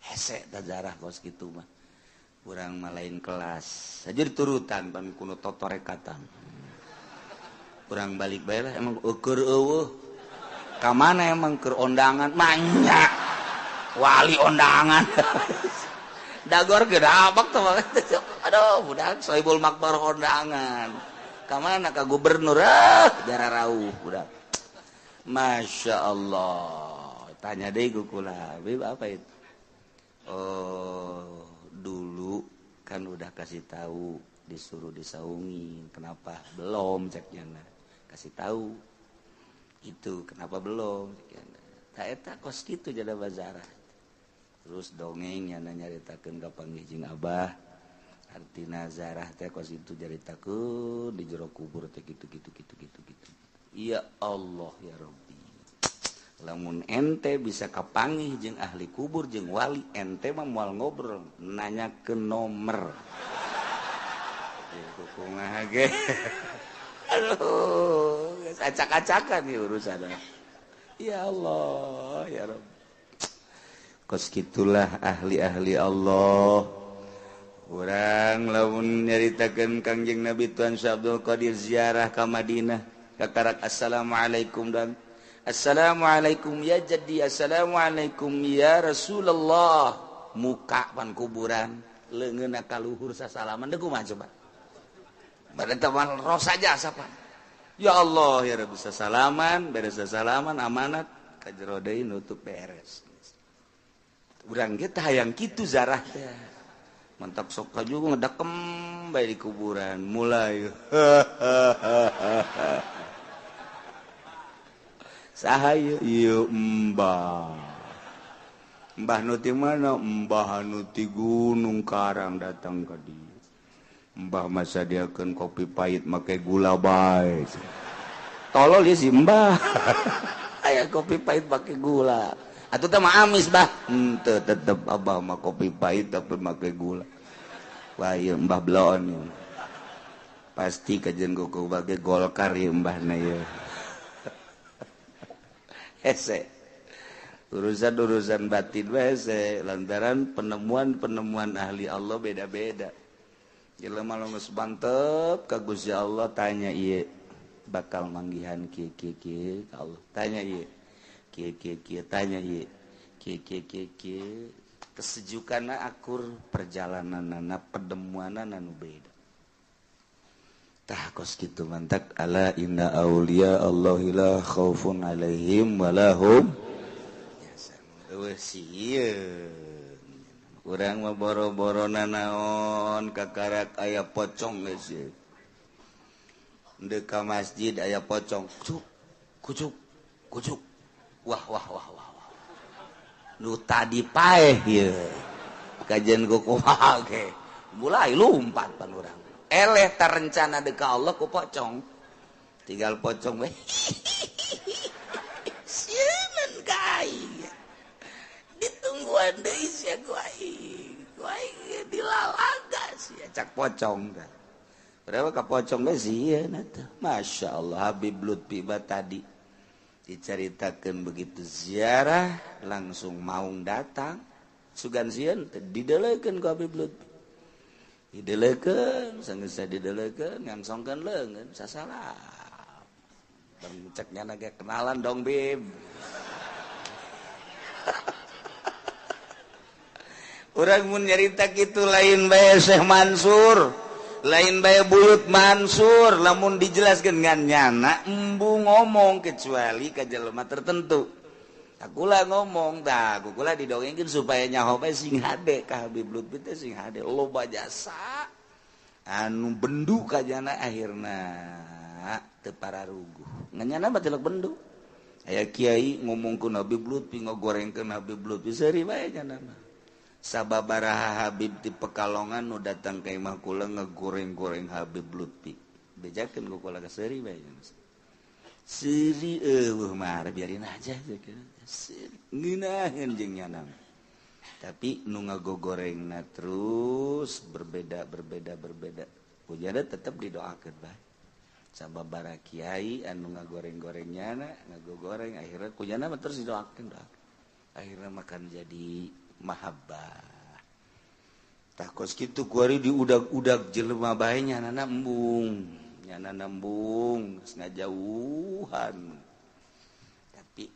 Hese ta jarah kos kitu mah. Urang mah lain kelas. Saja diturutan pan kuno totorekatan. Urang balik bae lah emang eueur eueuh. Ka mana emang keur ondangan banyak. Wali ondangan. Dagor gedabak tuh. Aduh, budak Sohibul Makbar ondangan. Ka mana ka gubernur? Ah, darah rauh budak. Masya Allah. Tanya deh ku kula, Habib apa itu? Oh, dulu kan udah kasih tahu disuruh disaungin, kenapa belum ceknya? Kasih tahu itu kenapa belum? Tak eta kos kitu jadi bazarah. Terus dongeng nya nyaritakeun ka panggih jeung Abah. Artina zarah teh kos itu nyaritakeun di jero kubur teh kitu kitu kitu kitu kitu. Ya Allah ya Rabbi. Lamun ente bisa kapanggih jeung ahli kubur jeung wali, ente mah moal ngobrol, nanya ke nomor. Kumaha ge. Aduh, acak-acakan nih urusan. Ya Allah, ya Rabb. Kos kitulah ahli-ahli Allah. Urang lamun nyaritakeun Kangjeng Nabi Tuan Syekh Abdul Qadir ziarah ka Madinah, kakarak assalamualaikum dan assalamualaikum ya jaddi, assalamualaikum ya Rasulullah. Muka pan kuburan, leungeunna ka luhur sasalaman deui kumaha coba? Badan teman roh saja sapan. Ya Allah ya Rabbi, sasalaman, beres sasalaman amanat ka jero deui nutup beres. Urang ge teh hayang kitu zarah teh. Mantap sok ka juga ngedakem bae di kuburan mulai. Saha ieu Mbah. Mbah nu ti mana? Mbah nu ti Gunung Karang datang ka dieu. Mbah masa diakeun kopi pahit make gula bae. Tolol ya si Mbah. Aya kopi pahit make gula. Atuh teh mah amis, Bah. Henteu tetep abah mah kopi pahit tapi make gula. Wah, ieu Mbah bloon ieu. Pasti kajian ku bage Golkar ieu Mbahna ieu. Hese. Urusan-urusan batin bae hese lantaran penemuan-penemuan ahli Allah beda-beda. Jelema geus mantep ka Gusti Allah tanya ieu bakal manggihan kieu kieu kieu ka Allah tanya ieu kieu kieu kieu tanya ieu kieu kieu kieu kieu kesejukanna akur perjalananna penemuanna nu beda. Tah kos kitu mantak ala inna auliya Allahi la khaufun alaihim walahum yahzanun. Eueuh sieun. Urang mah boro-boro nanaon kakarak aya pocong geus ieu. Deuk ka masjid aya pocong. Kucuk, kucuk, kucuk. Wah wah wah wah. Nu tadi paeh ieu. Kajian ku kumaha ge. Mulai lumpat pan urang. Eleh tarencana deuk ka Allah ku pocong. Tinggal pocong we. Sieun ka aing. Ditungguan deui sia ku aing. Ku aing dilalaga sia cak pocong teh. Berapa ka pocong ge sieun atuh. Masya Allah Habib Lutfi ba tadi diceritakeun begitu ziarah langsung maung datang. Sugan sieun teh didelekeun ku Habib Lutfi. Didelekeun, sanggeus didelekeun ngangsongkeun leungeun sasalah. Bang cek nyana ge kenalan dong Bib. Urang mun nyarita kitu lain bae Syekh Mansur, lain bae Buyut Mansur, lamun dijelaskeun ngan nyana embu ngomong kecuali ka jelema tertentu. Akula ngomong tah, kula didongengkeun supaya nyaho bae sing hade ka Habib Lutfi teh sing hade loba jasa anu bendu ka jana akhirna teu pararuguh. Ngan nyana mah tilok bendu. Aya kiai ngomongkeun Habib Lutfi ngogorengkeun Habib Lutfi seuri bae nyana mah. Sababaraha Habib di Pekalongan nu datang ka imah kula ngegoreng-goreng Habib Lutfi. Bejakeun ku kula ka seuri bae. Seuri eueuh mah biarin aja ngeunaheun jeung nyana. Tapi nu ngagogorengna terus berbeda berbeda berbeda. Pujana tetep didoakeun bae. Sababaraha kiai anu ngagoreng-goreng nyana, ngagogoreng akhirna ku nyana mah terus didoakeun doakeun. Akhirna makan jadi mahabbah. Tah kos kitu kuari diudag-udag jelema bae nyanana embung, nyanana embung geus ngajauhan. Tapi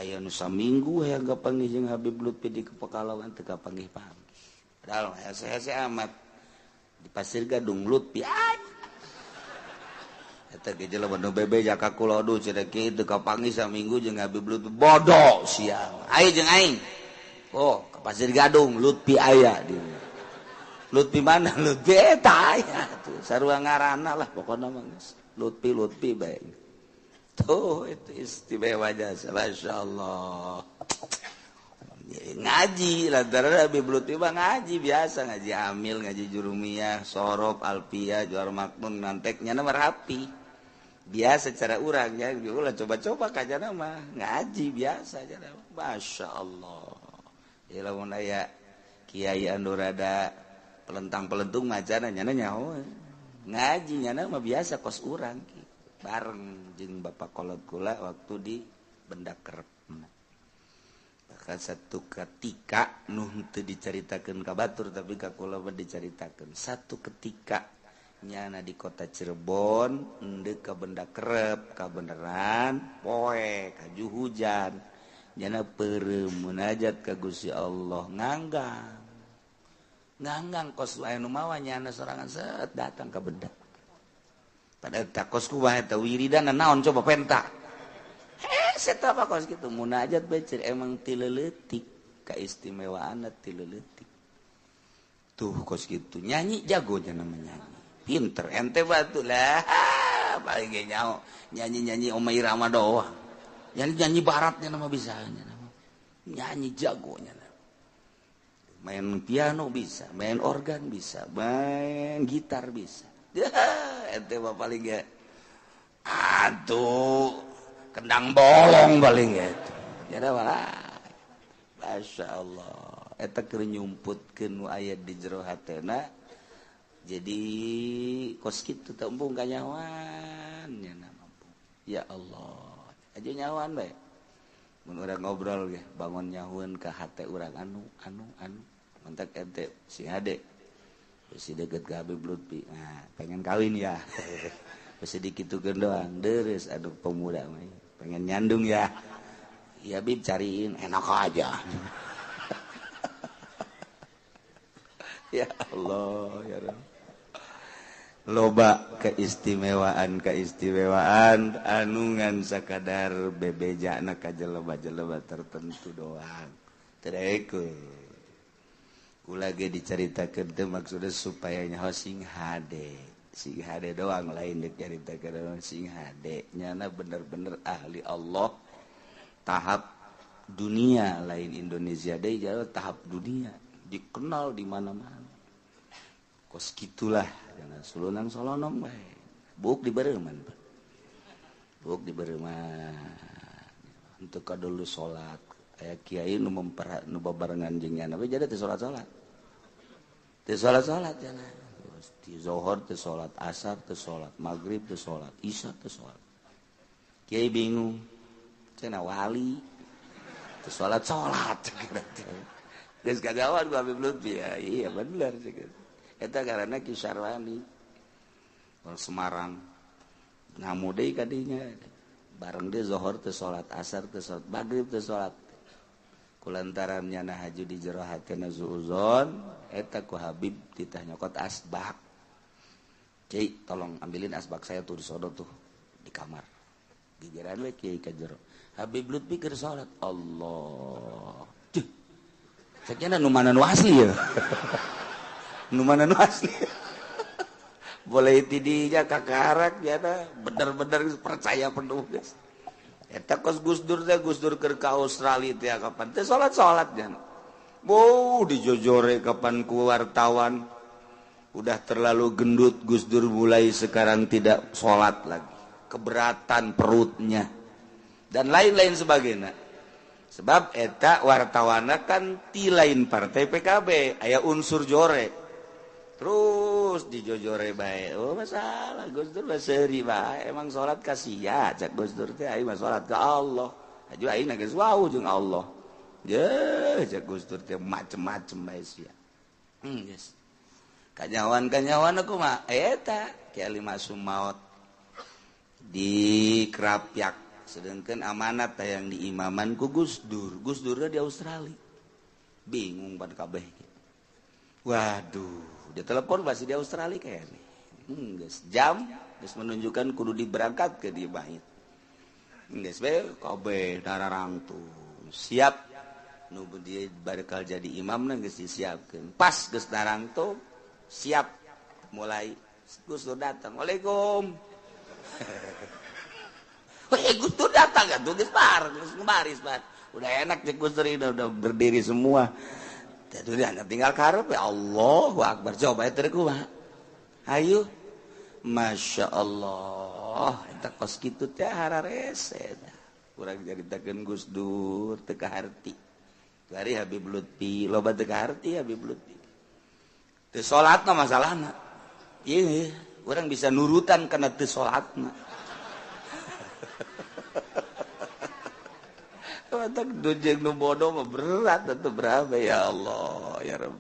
Aya nu saminggu hayang kapanggih jeung Habib Lutfi di Pekalongan teu kapanggih-panggih. Padahal hese-hese amat di Pasir Gadung Lutfi. Eta ge jelema nu bebeja ka kula aduh cenah kieu teu kapanggih saminggu jeung Habib Lutfi bodoh siang. Ayo jeung aing. Oh, ke Pasir Gadung Lutfi aya di. Lutfi mana? Lutfi eta aya tuh. Sarua ngaranna lah pokona mah geus. Lutfi Lutfi bae. Tuh itu istimewa jasa, Masya Allah. Ngaji lantaran Habib Lutfi mah ngaji biasa, ngaji amil, ngaji jurumiyah, sorob, alpiyah, juar makmun, nanteknya nama rapi. Biasa cara urang ya, ulah coba-coba kajana mah ngaji biasa aja. Masya Allah. Ya lamun aya kiai anu rada pelentang-pelentung macana nyana nyaho. Ngaji nyana mah biasa kos urang bareng jeung bapak kolot kula waktu di Benda Kerep. Bahkan satu ketika nuh teu dicaritakeun ka batur tapi ka kula mah dicaritakeun. Satu ketika nyana di kota Cirebon endeu ka Benda Kerep kabeneran poe kaju hujan. Nyana peureum munajat ka Gusti Allah nganggang. Nganggang kos aya nu mawa nyana sorangan set datang ka benda. Pada takos ku bae teh wiridan naon coba penta. Hese tah kos kitu munajat bae emang ti leutik kaistimewaanna ti leutik. Tuh kos kitu nyanyi jago nya namanya nyanyi. Pinter ente batu lah paling ge nyaho nyanyi-nyanyi Oma Irama doang. Nyanyi-nyanyi baratnya nama bisa nya nama. Nyanyi jagonya nama. Main piano bisa, main organ bisa, main gitar bisa. Ente mah paling ge atuh kendang bolong paling ge. Jadi malah Masya Allah eta keur nyumputkeun nu aya di jero hatena. Jadi kos kitu teh embung kanyawan nya mampu. Ya Allah, aja nyawan bae. Mun urang ngobrol ge bangun nyahueun ka hate urang anu anu anu mantak ente si hade. Besi deket ke Habib Lutfi, nah, pengen kawin ya, besi dikitukeun doang, deres, aduh pemuda, pengen nyandung ya, ya Bib cariin, enak aja. Ya Allah, ya Rabb. Loba keistimewaan keistimewaan anu ngan sakadar bebejana ka jelema-jelema tertentu doang, teu kula ge dicaritakeun teh maksudna supaya nyaho sing hade doang lain dicaritakeun sing hade nyana bener-bener ahli Allah tahap dunia lain Indonesia deui jauh tahap dunia dikenal di mana-mana kos kitulah jangan sulunang solonong bae buuk dibareuman buuk dibareuman untuk kadulu salat aya kiai nu nu babarengan jeung nyana we jadi teu salat-salat. Teu salat-salat cenah. Ti zuhur teu salat, asar teu salat, magrib teu salat, isya teu salat. Kiai bingung. Cenah wali teu salat-salat. Geus kagawan ku Habib Lutfi ya. Iya bener cenah. Eta karena Ki Syarwani. Orang Semarang. Ngamu deui ka dinya. Bareng dia zuhur teu salat, asar teu salat, magrib teu salat. Kulantaran nyana haju di jero hatena zuuzon eta ku Habib titah nyokot asbak. Kiai tolong ambilin asbak saya tuh di sodo tuh di kamar. Gigiran we kiai ka jero. Habib Lutfi keur salat. Allah. Ceuh. Sakiana nu mana nu asli ya. Nu mana nu asli. Boleh tidinya kakarak nyana bener-bener percaya penuh geus. Eta kos Gus Dur teh Gus Dur keur ka Australia teh kapan teh salat-salat nya. Boh dijojore kapan ku wartawan. Udah terlalu gendut Gus Dur mulai sekarang tidak salat lagi. Keberatan perutnya dan lain-lain sebagainya. Sebab eta wartawana kan ti lain partai PKB, aya unsur jore. Terus dijojore bae. Oh masalah Gus Dur mah seuri bae. Emang salat ka sia cak Gus Dur teh aing mah salat ka Allah. Aju aing geus wau jeung Allah. Ye cak Gus Dur teh macem-macem bae sia. Geus. Kanyawan-kanyawan aku mah eta Ki Ali Masum maot di Krapyak Sedangkan amanat yang diimaman ku Gus Dur. Gus Dur di Australia. Bingung pada kabeh. Waduh, dia telepon masih di Australia kayaknya. Geus jam geus menunjukkan kudu diberangkat ke di bait. Geus we kabeh dararangtung. Siap nu dia bakal jadi imamna geus disiapkeun. Pas geus darangtung siap mulai Gus Dur datang. Waalaikum. Wah, Gus Dur datang kan tuh geus bar, geus baris bar. Udah enak cek Gus Dur udah berdiri semua. Jadi tinggal karep ya Allahu Akbar. Coba eta kumaha. Ayo. Masya Allah, eta kos kitu teh hararese. Kurang caritakeun Gus Dur teu kaharti. Bari Habib Lutfi, loba teu kaharti Habib Lutfi. Teu salatna masalahna. Ieu urang bisa nurutan kana teu salatna. Mata dujeng nu bodoh mah berat atuh berapa ya Allah ya Rabb.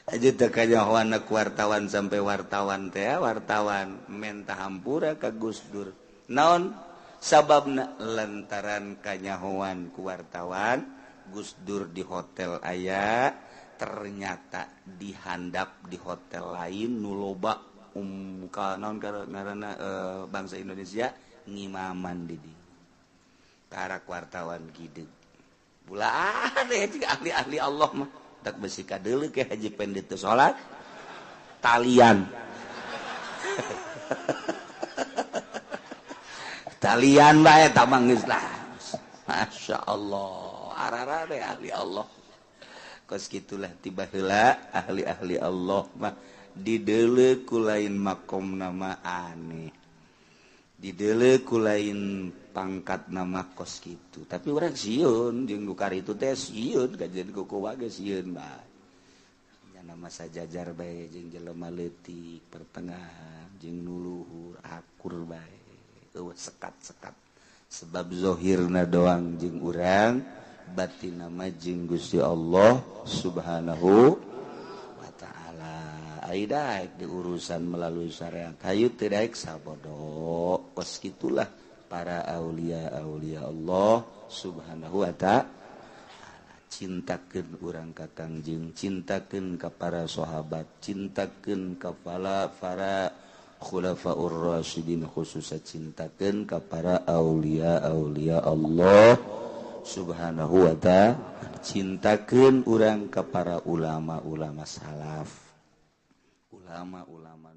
Aja teu kanyahoana ku wartawan sampai wartawan teh wartawan menta hampura ka Gus Dur. Naon sababna lantaran kanyahoan ku wartawan Gus Dur di hotel aya ternyata dihandap di hotel lain nu loba ka naon ngaranna bangsa Indonesia ngimaman di dieu. Karak wartawan gideg. Bulan deh ahli-ahli Allah mah. Tak besi kadeuleu ke haji pendek teu salat talian. Talian bae eta mah geus lah. Masya Allah, arara deh ahli Allah. Kos kitulah tiba heula ahli-ahli Allah mah dideuleu ku lain makom nama aneh. Dideuleu ku lain pangkat nama kos gitu, tapi orang sieun jeung nu karitu teh sieun kajian kuku wae sieun bae. Nya nama sajajar bae jeung jelema leutik pertengahan jeung nu luhur akur bae. Eueuh sekat-sekat. Sebab zahirna doang jeung urang, batinna mah jeung Gusti Allah Subhanahu wa taala. Ai daek diurusan melalui syariat, hayu teu daek sabodo. Kos kitulah para aulia-aulia Allah Subhanahu wa ta'ala. Cintakeun urang ka Kangjeng, cintakeun ka para sahabat, cintakeun ka para khulafaur rasyidin, khususnya cintakeun ka para aulia-aulia Allah Subhanahu wa ta'ala. Cintakeun urang ka para ulama-ulama salaf, ulama-ulama